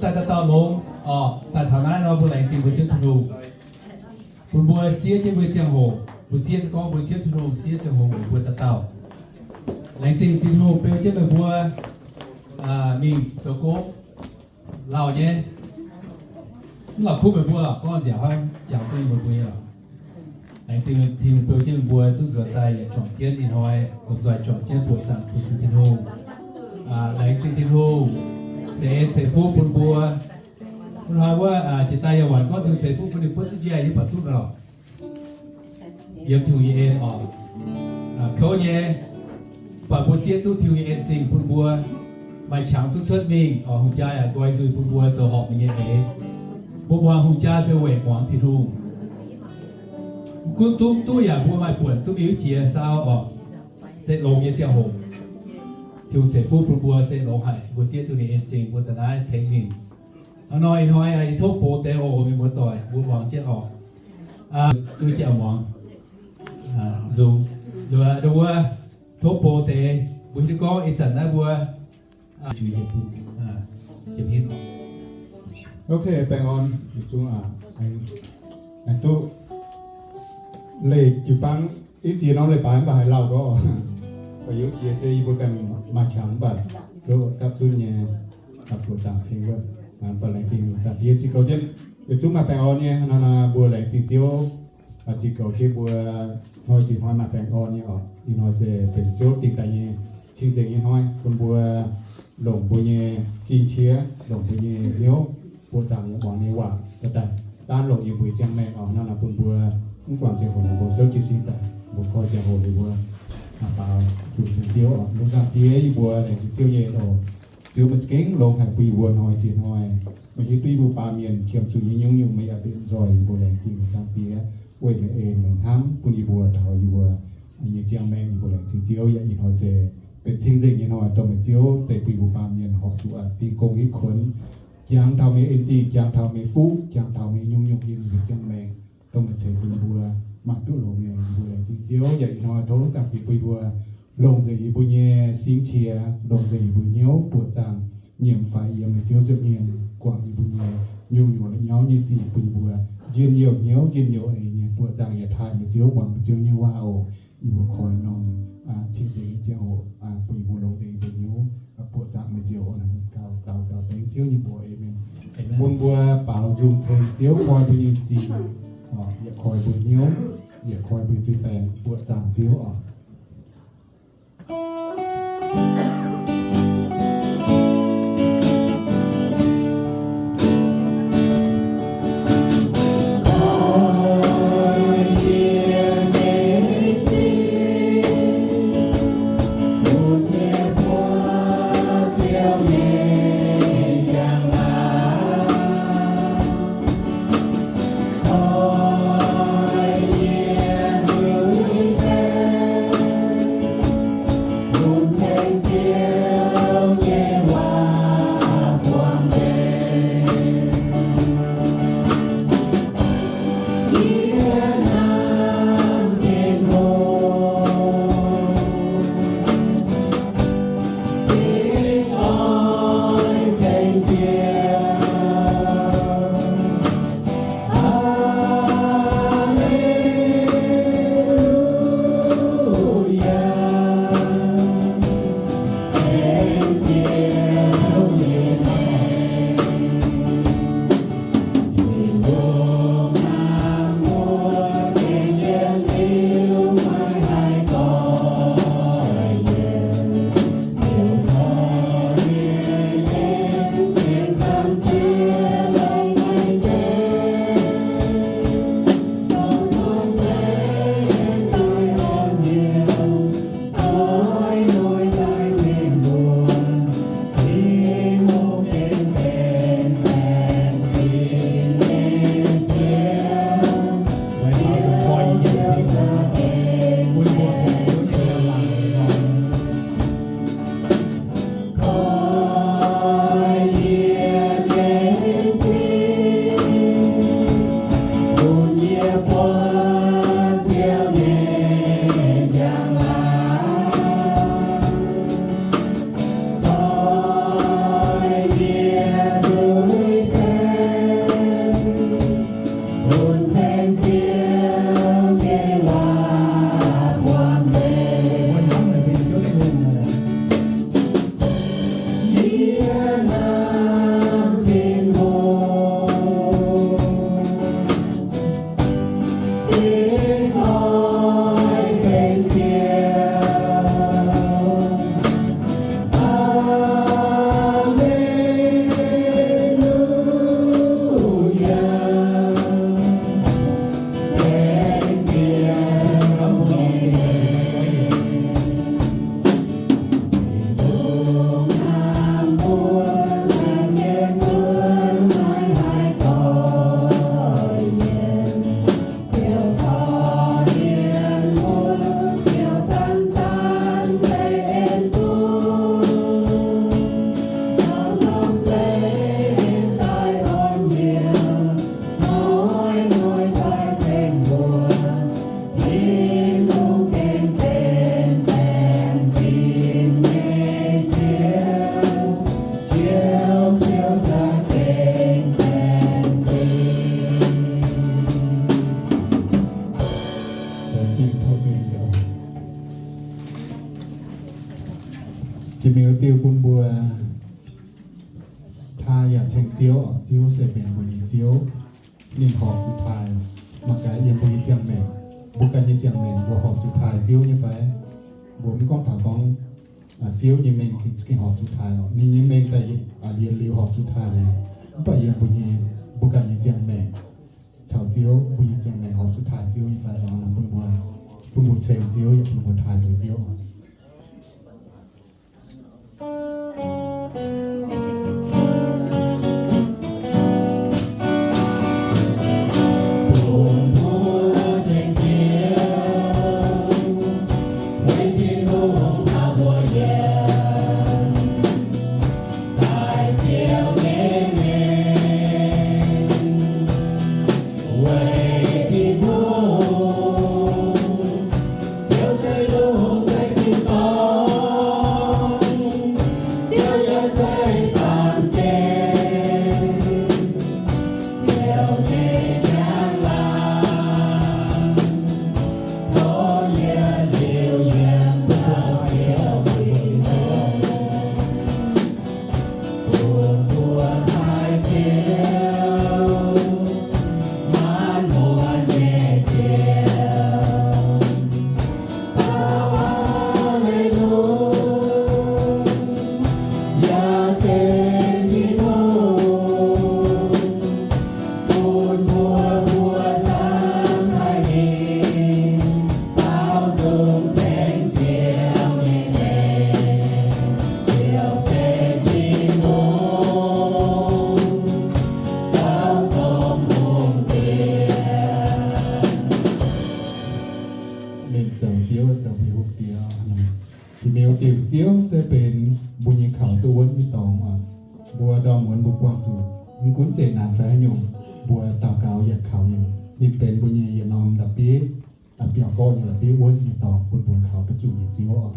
Daaih dauh dauh longx oc. Daaih taux naaiv nor, mbuo laengz zingh mbuo Ziouv Tin-Hungh bun mbuo siev jienv mbuo nyei ziangh hoc. Mbuo zieqv gorngv mbuo Ziouv Tin-Hungh siev ziangh hoc weic mbuo dauh dauh. Laengz zingh Tin-Hungh beu jienv meih mbuo mingh zoux gong lauh nyei. Mv la'kuqv meih mbuo lorqc, gorngv nziaauc hnangv jangx duqv meih mbuo nyei lorqc. Laengz zingh Tin-Hungh beu jienv meih mbuo duqv nzuonx daaih yaac juangc jienv ih hnoi lomh nzoih juangc jienv buoqc zaangc fu-sux Tin-Hungh. Laengz zingh Tin-Hungh ceix en ceix fuqv bun mbuo. Hnoi wuov jiex daaih yaac waanc gorngv Tin-Hungh ceix fuqv bun ninh buonv duqv njiec, yie baac duqv lorqc. Yiem Tin-Hungh nyei en oc. Kouv nyei, mv baac mbuo zieqv duqv Tin-Hungh nyei en zingh bun mbuo maaih qangx duqv cuotv mingh oc. Hungh jaa yaac nqoi nzuih bun mbuo zoux horpc ninh nyei eix. Mbuo muangx hungh jaa se weic muangx Tin-Hungh. Gunv duqv duqv yaac mbuo maaih buonc duqv mingh wuov jiex saau oc. Se longx nyei ziangh hoc. Tin-Hungh ceix fuqv bun mbuo se longx haic, mbuo zieqv duqv ninh en zingh, mbuo da'naaiv cengx ninh. Hnangv nor ih hnoi yie tov box deix oc, mienh muoz-doic mbuo muangx jienv oc. Zuov jienv muangx. Nzung, nduov wuov, tov box deix mbuo hiuv duqv gorngv ih zanc naaiv mbuo Ok, baengh orn, zungv aengx duqv leih jiu-baang. Ih ziex norm leiz-baaix mv baac haiz lauh gorngv, baac yie jiex se yie mbuo ganh maaih qangx mv baac duqv dapv zunv nyei, dapv buoqc zaangc ceng wuov, mv baac laengz zingh zaangc Diex zingh goux jienv. Yietc zungv maaih baengh orn nyei, hnangv naaiv mbuo laengz zingh Ziouv, zingh goux jienv mbuo hnoi zingh hnoi maaih baengh orn nyei oc. Ih hnoi se benx Ziouv dingh daaih nyei cing-nzengc nyei hnoi bun mbuo longc mbuo nyei sin qiex, longc mbuo nyei hnyouv, buoqc zaangc yaac muangx ninh nyei waac daaih, daaih dangv longc yie mbuo nyei ziangh maengh oc. Hnangv naaic bun mbuo mv guangc ziangh hoc naaic mbuo souv jiez sin daaih, mbuo koi ziangh hoc liuz mbuo baaux zuqc ceng Ziouv oc. Longx zaangc Diex, yie mbuo laengz zingh Ziouv nyei oc. Ziouv meih za'gengh longx haic bun yie mbuo hnoi ziex hnoi, meih hiuv duqv yie mbuo baamh mienh qiemx zuqc nyei nyungc-nyungc, meih yaac mbenc nzoih yie mbuo. Laengz zingh zaangc Diex weic meih en meih hnamv bun yie mbuo taux yie mbuo nyei ziangh maengh. Yie mbuo laengz zingh Ziouv yaac ih hnoi se benx cing-nzengc nyei hnoi dongh meih Ziouv zeix bun yie mbuo baamh mienh horpc zuqc dingh gong hitv kuonx, jangx taux meih en zingh, jangx taux meih fuqv, jangx taux meih nyungc-nyungc yiem yie mbuo ziangh maengh, dongh meih ceix bun mbuo mangc duqv longx nyei. Yie mbuo laengz zingh Ziouv yaac ih hnoi tov longx zaangc Diex bun yie mbuo longc nzengc yie mbuo nyei sin qiex, longc nzengc yie mbuo hnyouv buoqc zaangc nyiemc faix yiem meih Ziouv nza'hmien guangc yie mbuo nyei nyungc-nyungc la'nyauv nyei sic bun yie mbuo njien-youh hnyouv, njien-youh eix nyei buoqc zaangc yaac taaih meih Ziouv, muangx meih Ziouv nyei waac oc. Yie mbuo koi norm cing-nzengc nyei ziangh hoc bun yie mbuo longc nzengc yie mbuo hnyouv buoqc zaangc meih Ziouv. Daux gaux dengv Ziouv nyei mbuox, aamen. Bun mbuo baaux nzung ceng Ziouv koi mbuo nyei zingh, yietc koi mbuo hnyouv, yietc koi mbuo zuiz-baengc buoqc zaangc Ziouv oc. Ceng Ziouv, Ziouv se benx mbuo nyei Ziouv. Ninh horpc zuqc taaih mangc gaax yiem mbuo nyei ziangh maengc, mbuo ganh nyei ziangh maengc mbuo horpc zuqc taaih Ziouv nyei fai? Mbuo mv gorngv taux gorngv Ziouv nyei mengh gengh horpc zuqc taaih oc. Ninh nyei mengh daaih yietc liuz horpc zuqc taaih liuz, mv baac yiem mbuo nyei, mbuo ganh nyei ziangh maengc caux Ziouv, mbuo nyei ziangh maengc horpc zuqc taaih Ziouv nyei fai? Bun mbuo, bun mbuo ceng Ziouv yaac bun mbuo taaih mbuo Ziouv. Mienh zoux Ziouv, zoux mbuo nyei Hungh Diex. Dingc miuc diuc, Ziouv se benx mbuo nyei kaux duqv wuonv nyei dorngx oc. Mbuo ndorm muonz mbuo buangh zuqc mv gunv zeqc naanc fai haaix nyungc, mbuo daux gaux yaac kaux ninh. Ninh benx mbuo nyei yietc norm la'bieiv, biaux gorqv nyei la'bieiv, wuonv nyei dorngx, bun mbuo kaux duqv zuqc nyei Ziouv oc.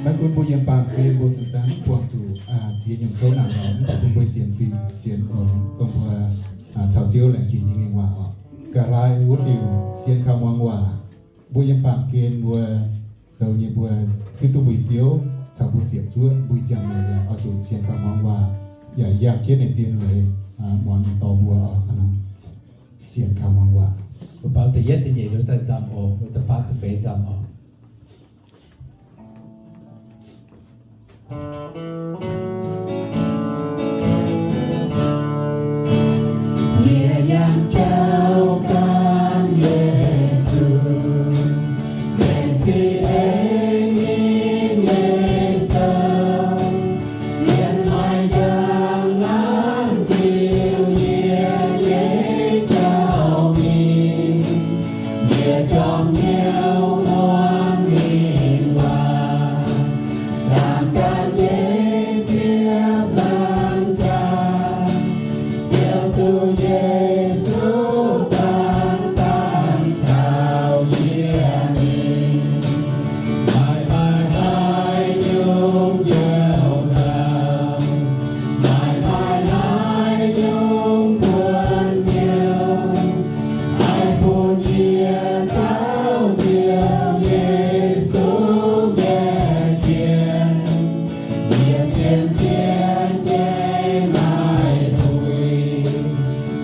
Maiv gunv mbuo yiem baamh gen mbuo zuqc zanc buangh zuqc ziex nyungc kouv naanc oc, mv baac bun mbuo sienx fim sienx muonz dongh mbuo caux Ziouv laengz jiex nyei waac oc. Ga'naaiv wuov diuh sienx kaux muangx waac, mbuo yiem baamh gen mbuo zoux nyei mbuo hiuv duqv mbuo Ziouv caux mbuo ziepc zuoqv mbuo ziangh maengc yaac oix zuqc sienx kaux muangx waac, yaac yangh jienv ninh zien leiz muangx ninh dorh mbuo oc. Sienx kaux muangx waac. Mbuo baaux da'yietv, da'nyeic, da'faam, da'feix nzamc oc. Yie yangh jauv gan Yesu, benx za'eix nyei sou, zien maaih njang laangz ziux yie nyei jauv mingh. Yie jorm hnyouv muangx ninh waac, ndaamv gan nyei ziex nzaangc jaax, ziouc duqv Yesu dangh dangh caux yie mingh. Maaih maaih haaix nyungc youc nzauh, maaih maaih haaix nyungc buonc hnyouv, haih bun yie zauh nzengc Yesu nyei jien. Yie zien-zien nyei maaih puix,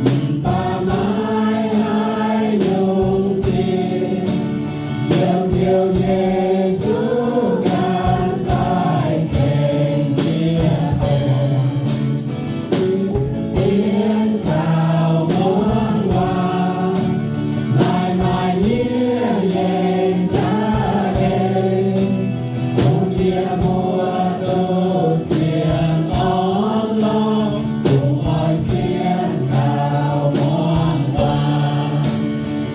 mv baac maaih haaix nyungc sic, youc Ziouv Yesu ganh daaih tengx yie. Sienx kaux muangx waac, maaih maaih nyiev nyei za'eix, bun yie mbuo duqv zien orn-lorqc, dongh oix sienx kaux muangx waac.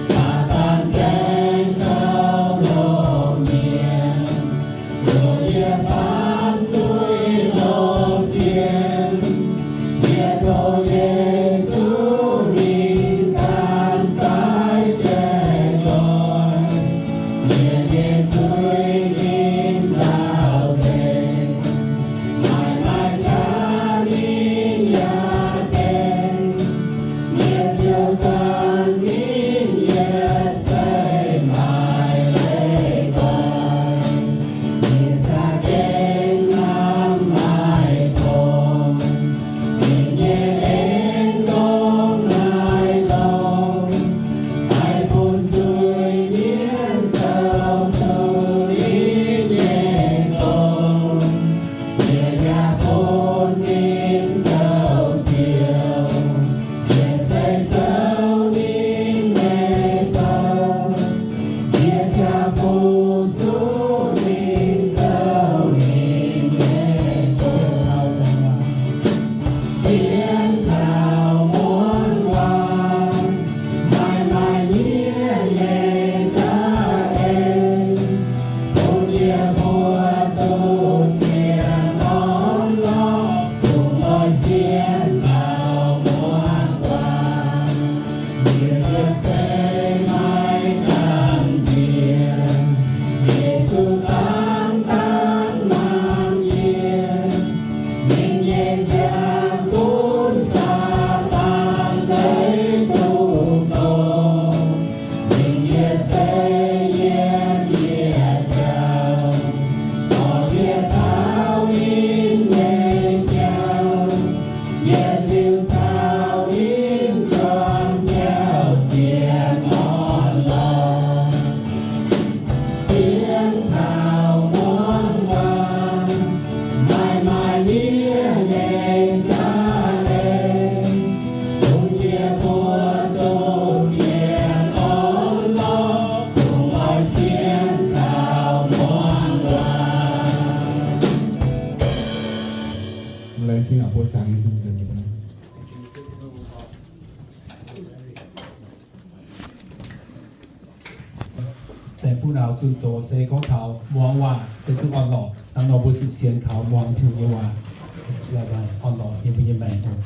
Saadaan zaeng kouv longc mienh, loz-yietv faanv zuiz longc jien. Yie tov Yesu ninh ganh daaih jaiv doic, yie nyei zuiz ninh nzauh nzengc. Maaih maaih qaqv ninh yaac tengx, yie ziouc gan ninh yietc seix maaih leiz doic. Yie za'gengh hnamv maaih dorngx, ninh nyei en gorngv maaih dorngx, haih bun zuiz-mienv zoux duqv ninh nyei dorngx. Yie yaac bun ninh zoux Ziouv, yie se zoux ninh nyei dorngx. Yie jaa fu-sux ninh zoux ninh nyei Ziouv. Sienx kaux muangx waac, maaih maaih nyiev nyei za'eix, bun yie mbuo duqv zien orn-lorqc, dongh oix sienx kaux muangx waac. Yie se maaih ganh nziex, Yesu dangh dangh mangc yie, ninh nyei nziaamv gunv Saadaan deic-bung doqc. Ninh nyei seix yietc yietc jauv, dorh yie taux ninh nyei jauv, yietc liuz caux ninh juangc jauv-zien orn-lorqc. Sienx kaux muangx waac, maaih maaih nyiev nyei za'eix, bun yie mbuo duqv zien orn-lorqc, dongh oix sienx kaux muangx waac. Laengz zingh aac, mbuo zaangc Yesu nzengc. Se fuqv nauz zunh doz se gorngv taux muangx waac se duqv orn-lorqc. Hnangv nor mbuo zuqc sienx kaux muangx Tin-Hungh nyei waac, orn-lorqc yiem mbuo nyei maengc oc.